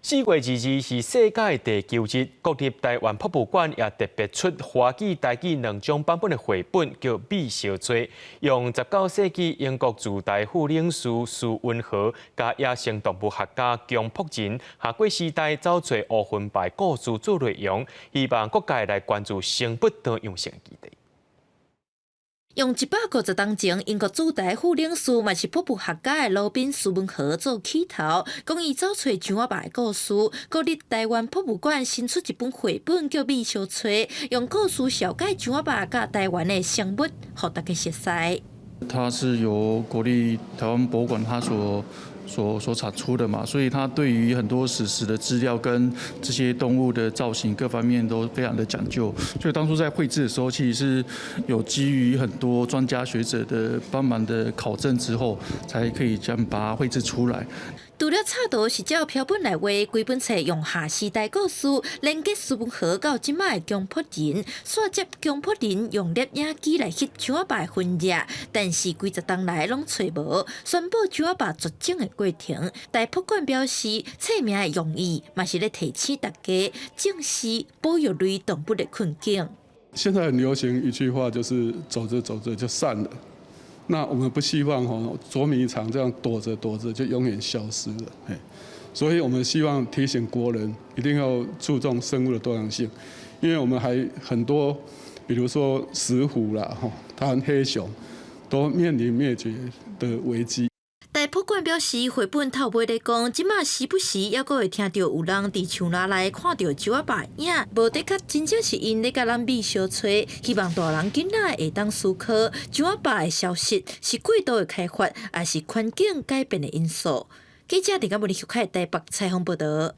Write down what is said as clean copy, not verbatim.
4月22日是世界地球日，國立臺灣博物館也特別出華語、台語兩種版本的繪本，叫《米相揣》，用19世紀英國自大副領事斯文豪佮野生動物學家姜朴仁夏過時代走揣烏雲白故事做內容，希望各界來關注生物多樣性的議題。用150年前，英國駐台副領事嘛是博物學家的羅賓斯文豪做起頭，講伊走揣象仔肉的故事。國立臺灣博物館新出一本繪本叫《米相揣》，用故事紹介象仔肉佮臺灣的生物，予大家熟似。它是由國立臺灣博物館它所產出的嘛，所以它對於很多史實的資料跟這些動物的造型各方面都非常的講究。所以當初在繪製的時候，其實是有基於很多專家學者的幫忙的考證之後，才可以這樣把它繪製出來。除了插圖是照標本來畫，規本冊用下時代故事連結斯文豪到這擺的姜朴仁，煞接姜朴仁用攝影機來翕象仔肉的痕跡，但是幾十冬來攏揣無，宣布象仔肉絕種的過程。台博館表示，冊名的用意嘛是咧提醒大家正視保育類動物的困境。現在很流行一句話，就是走著走著就散了。那我們不希望吼捉迷藏這樣躲着躲着就永遠消失了，所以我們希望提醒國人一定要注重生物的多樣性，因為我們還很多，比如說石虎啦、吼，台灣黑熊，都面臨滅絕的危機。台博館表示，繪本頭尾咧講，這馬時不時猶閣會聽著有人佇樹林內看著象仔肉影，無的確真正是𪜶咧共咱米相揣。希望大人囡仔會當思考，象仔肉的消失是過度的開發，抑是環境改變的因素。記者陳嘉文、李秀凱台北採訪報導。